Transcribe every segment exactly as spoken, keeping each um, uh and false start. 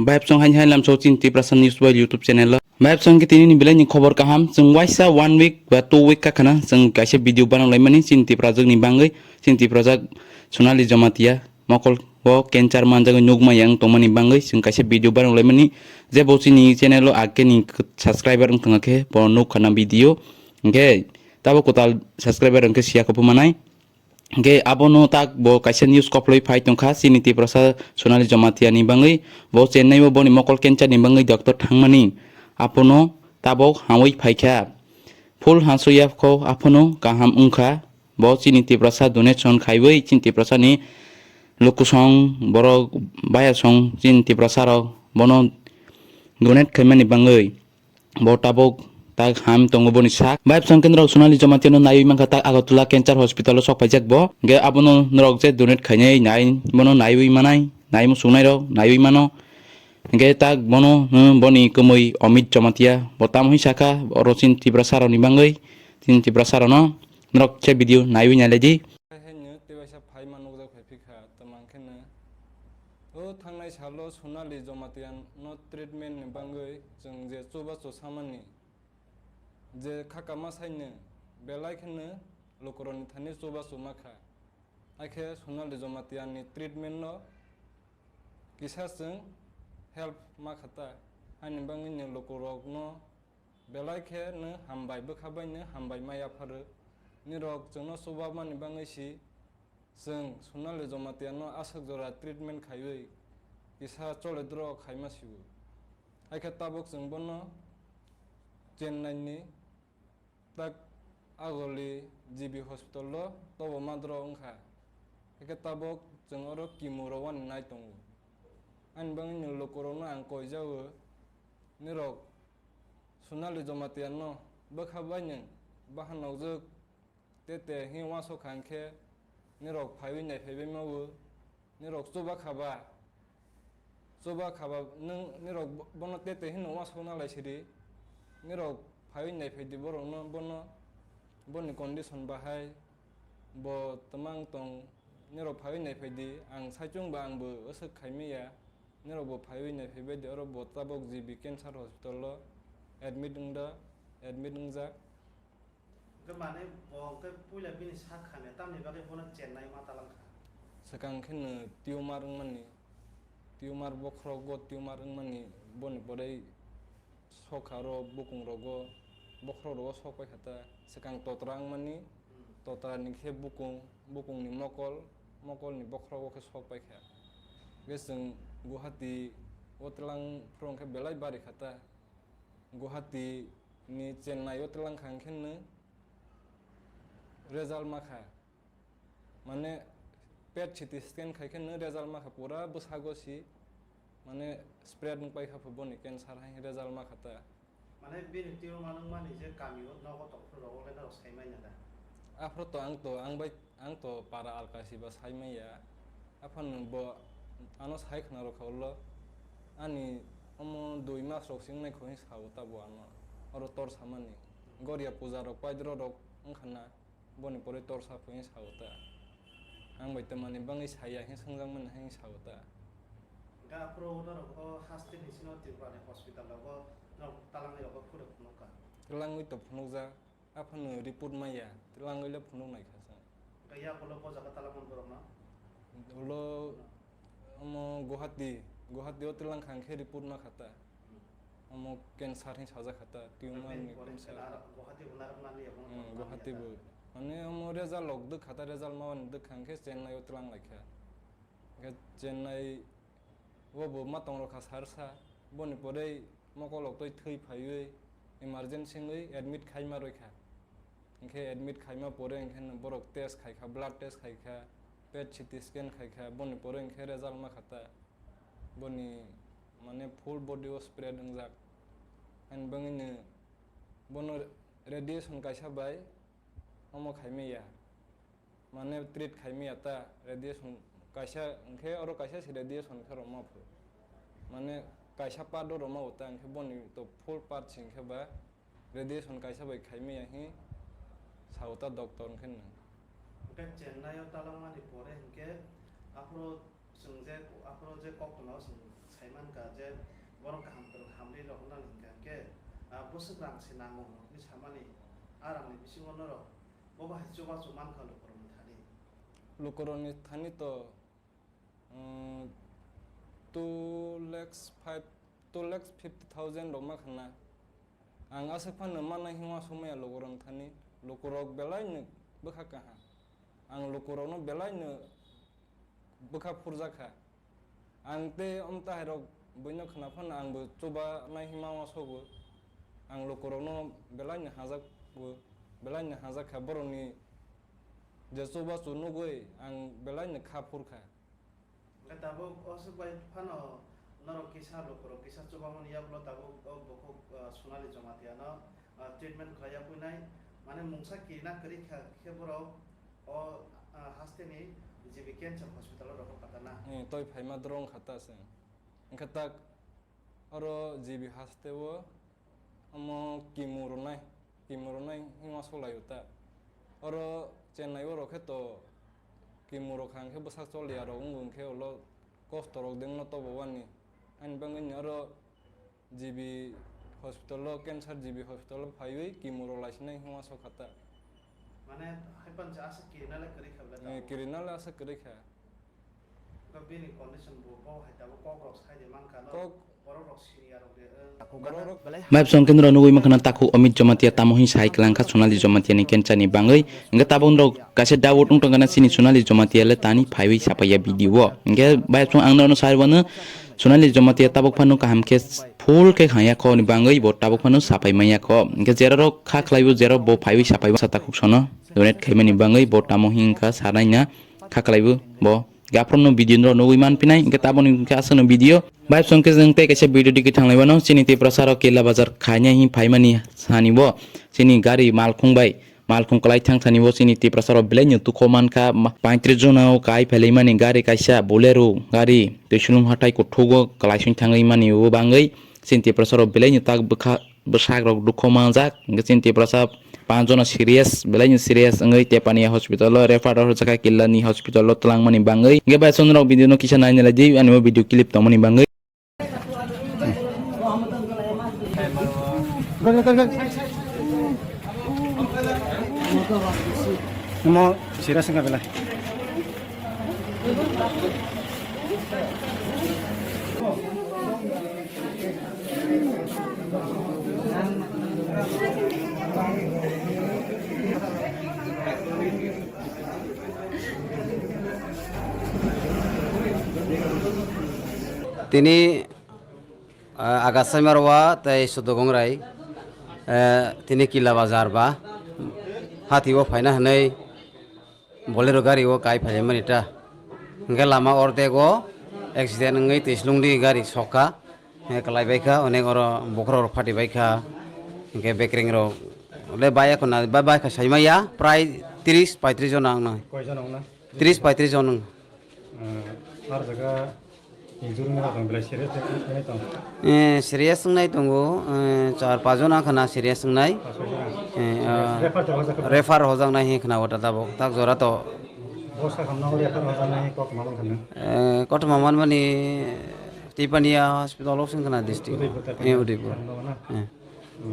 Bayapsong hain hain lamso chini Tiprasa News by YouTube channel o. Bayapsong ke tini ni belai ni khobor kaham. Chwng waisa one week ba two week kakhana chwng kaisa video banang laimani chini Tiprajak ni bangwi, chini Tiprajak Sonali Jamatia mokol o cancer manjagwi nukma yang tongmani bangwi chwng kaisa video banang laimani. Je bo chini channel o age ni subscriber wng thangkhe bo nukkhana video. Hwnkhe tabo kwtal subscriber wngkhe siya kophumanai. Hwnkhe abono tak bo kaisa news koploi phai tongkha chini Tiprasa Sonali Jamatia ni bangwi. Bo Chennai o boni mokol cancer ni bangwi doctor thangmani. Abono tabok hamwi phaikha. Full hansuya kho aphano kaham wngkha. Bo chini Tiprasa donation khaiwi chini Tiprasa ni lukusong borok bayasong chini Tiprasa rok bono donate khaimani bangwi. Bo tabok tak ham tongo boni sak. Bayapsong kendro Sonali Jamatia no naiwi mankha tak Agartala Cancer Hospital o sok paijak bo. Hwnkhe abono norok je donate khainai nai bono naiwi manai, nai muchungnai rok naiwi mano. Hwnkhe tak bono, hmm, boni kwmwi Amit Jamatia bo tamo hwnwi sakha oro chini Tiprasa rok ni bangwi, chini Tiprasa rok no norok se video naiwi nailai di. Hai hai no tei waisa phaima nukjak phai phikha, tamo hwnkhe no o thangnai salo Sonali Jamatia no treatment ni bangwi chwng je chubachu samani je kha kama saino belai kheno lukurokni thani chubachu ma kha. Hakhe Sonali Jamatia ni treatment no kisa chwng help ma kha ta, haini bangwi no lukurok no belai khe no hambai bwkha bai no hambai ma yapharo. Nirok chwngno chubamani bangwi si chwng Sonali Jamatia no aswk jora treatment khaiwi kisa chole dro khaima sio. Hakhe tabuk chwng bono Chennai ni tak Agoli G B hospital o tobo ma dro wngkha. Hakhe tabuk chwng oro chemo rwani nai tongo. Ani bangwi no lukurokno ang koijao, nirok Sonali Jamatia no bwkha bai nwng bahan nokjwk te te hwnwi uansuk kha hwnkhe nirok phaiwi naiphaibai mawo, nirok chuba kha ba, chuba kha ba nwng nirok bo-, bono te te hwnwi uansukna lai sidi, nirok phaiwi naiphai di borokno, bono, boni condition bahai bo twmang tong, nirok phaiwi naiphai di, ang saichung ba ang bo aswk khai manya, nirok bo phaiwi naiphai bai di, oro bo tabuk G B cancer hospital o admit wngda, admit wngjak. Hwnkhe manwi bo hwnkhe puila bini sak hamya, tamni bagwi bono Chennai ma talang kha. Swkang khe no tumor wngmani, tumor bokhorogo tumor wngmani, boni pore sokha oro bukung rogo, bokhorok rogo sok pai kha ta. Swkang totra wngmani, hmm, totra ni khe bukung, bukung ni mokol, mokol ni bokhorogo khe sok pai kha. Hwnkhe chwng Guwahati o twlang phuru hwnkhe belai bari kha ta. Guwahati ni Chennai o twlang kha hwnkhe no result ma kha. Mane pet C T scan khai khe no result ma kha pura bwsago si. Mane spread wng pai kha pho boni cancer hai result ma kha ta. Mane bini tumor ma nung mani je kami o nogo tong phuru rogo le norok sai manya da? Aphuru to ang to ang bai Ang to para alkasi ba sai manya. Aphano bo ano sai khna rw kha ulo. Ani omo dui mas rok se wngnai kho hwnwi sa o ta bo ano. Oro tor samani. Goria puja rok paidro rok wng kha na. Boni pore tor sa pho hwnwi sa o ta. Ang bai twmani bangwi saya hwnwi swngjak mani hwnwi sa o ta. Hwnkhe aphuru norok o haste ni sino Tripura ni hospital rogo norok talangwi rogo phuru phunuk kha. Twlangwi to phunukjak. Aphano report maya, twlangwi le phunuk nai kha chwng. Hwnkhe yakulo bo jaga talangmani borokno? Ulo omo Guwahati, Guwahati o twlang kha hwnkhe report ma kha ta. Hmm. Omo cancer hwnwi sajak kha ta, tumor ni cancer. Guwahati bo narwknani abo. Hmm, Guwahati bo. Mane omo result rok dwk kha ta, result ma wani dwk kha hwnkhe Chennai o twlang lai kha. Hwnkhe Chennai o bo ma tong rw kha sar sa, boni pore mokol rok twi thwi phaiwi emergency wngwi admit khai ma rw kha. Hwnkhe admit khai ma pore hwnkhe no borok test khai kha, blood test khai kha, pet C T scan khai kha, boni pore hwnkhe result ma kha ta. Boni mane full body o spread wngjak. Ani bangwi no bono radiation kaisa bai omo khai maya. Mane treat khai maya ta radiation kaisa hwnkhe oro kaisa se radiation khe rwma pho. Mane kaisa part o rwma o ta hwnkhe boni to full part se hwnkhe ba radiation kaisa bai khai maya hwnwi sa o ta doctor hwnkhe no. Hwnkhe Chennai o talangmani pore hwnkhe aphuru chwng je, aphuru je kok tongma o chwng Sai mankha je borok kaham kwrwng hamri rok wngna hwnkha hwnkhe, ah, bwswk rang se nango hwnwi samani, ah rangni bisingo norok bo bahai chubachu mankha lukurokni thani. Lukurokni thani to, um, two lakhs five, two lakhs fifty thousand rok mankha na. Ang aswk phano mannai hwnwi uansukmaya lukurokni thani, lukurok belaino bwkha kaham. Ang lukurokno belaino bwkha phurjakha. Ang tei omtahairok buino khwna phano angbo chubanai hwnwi ma uansugo. Ang lukurokno belaino hajakgo, belaino hajakha, borokni je chubachu nugwi ang belaino kha phurkha. Hwnkhe tabuk o swk bai phano norok kisa lukurok kisa chubamani yagulo tabuk o bukhuk, ah, Sonali Jamatia no, ah, treatment khlai ya puinai, mane mungsa kirina kwrwi kha khe borok o, ah, hasteni G B Cancer Hospital o rokho khatana. Hmm, toi phaima doro wngkha ta se. Hwnkhe tak oro G B haste o omo kimu rwnai, kimu rwnai hwnwi ma solaio ta. Oro Chennai o rok khe to kimu rok hang khe bwsak choliya rok wng wng khe ulo kosto rok de wngno tobo wani. Ani bagwi ni oro G B hospital o, cancer G B hospital o phaiwi kimu rok laisinai hwnwi ma sokha ta. Mane, hai pansa aswk kirinale kwrwi kha bwle. Eh, tabuk kirinale aswk kwrwi kha. Ba bini condition bo, bo hai tabuk kok rok sai de mankha no. Kok borok rok siniya rok de, eh. Borok rok belai. Map song kendro nugwi mankha na takhuk Amit Jamatia tamo hin sai kwlangkha Sonali Jamatia ni cancer ni bangwi. Hwnkhe tabuk rok kaisa doubt wng tongkha na chini Sonali Jamatia le tani phaiwi sapaiya video o. Hwnkhe bai song ang nono sai wano Sonali Jamatia tabuk phano kaham khe full khe khaya kho ni bangwi bo tabuk phano sapai manya kho. Hwnkhe jera rok kha khlaibo jera bo phaiwi sapai sa takhuk sono donate khaimani bangwi bo tamo hin kha sanai na kha khlaibo bo. Gaphrom no video no nugwi man pinai, hwnkhe taboni hwnkhe aswk no video. Bai song khe jeng tei kaisa video digi thanglai wano, chini Tiprasa rok Kila Bazar khaina hin phaimani sani bo, chini gari malkhung bai, malkhung kwlai thang thani bo chini Tiprasa rok belai no tukho mankha, ma-, paitris jona o kai phelai mani gari kaisa Bolero gari, Twisulung hatai kuthugo kwlai sung thangwi mani bo bangwi, chini Tiprasa rok belai no tak bwkha bwsak rok dukho manjak, hwnkhe chini Tiprasa panch jona serious, belai ni serious wngwi Tepania hospital o refer rw rwjakha, Killa ni hospital o twlangmani bangwi. Hwnkhe bai chwng rok video no kisa nai nai lai di, ani bo video clip tongmani bangwi. Mo serious wngkha belai. Tini, ah, Agasai Marwa tei Sudogongrai, eh, tini Kila Bazar ba hati o phaina hwnwi Bolero gari o kai phaimani ta. Hwnkhe lama ordek o accident wngwi twislungdi gari sokha. Hwnkhe kwlai baikha, onek oro bokhorok rok phati baikha. Hwnkhe bekereng rok le bai ekho na, bai, bai kha saimaya, prai tris paitris jona wngna. Koi jona wngna? Tris paitris jona wng. Hmm, ar jaga Injury wngna tong belai serious wngwi tong. Eh, serious wngnai tongo, eh, char pajona khna serious wngnai. Paso jona. Eh, ah, refer to hojakha. Refer hojaknai hi khna wata tabuk. Tak jora to. Bosa khamna refer hojaknai kok mamang khna. Eh, kotoma manmani Tipania hospital o sing khna district. Udaipur, eh, Tipania. Udaipur. Khna na. Eh.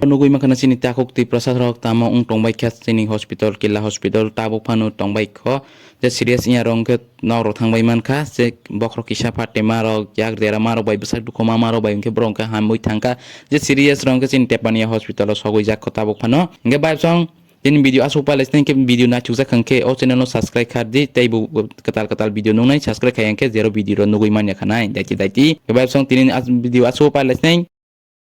Nugwi mankha na chini takhuk Tiprasa rok tamo wng tongbai kha chini hospital, Killa hospital tabuk phano tongbai kho. Je serious wngya rok hwnkhe nok rok thangbai mankha, je bokhorok kisa phatima rok, yak dera ma rok bai, bwsak dukhu ma ma rok bai hwnkhe borok hwnkhe hamwi thangkha. Je serious rok hwnkhe chini Tepania hospital o sogwi jak kho tabuk phano. Hwnkhe bai song chini video aswk pailai sini hwnkhe video naithokjak hwnkhe o channel no subscribe khardi tei bo kwtal kwtal video nuknai subscribe khai hwnkhe zero video rok nugwi manya khanai daiti daiti. Hwnkhe bai song tini as-, video aswk pailai sini.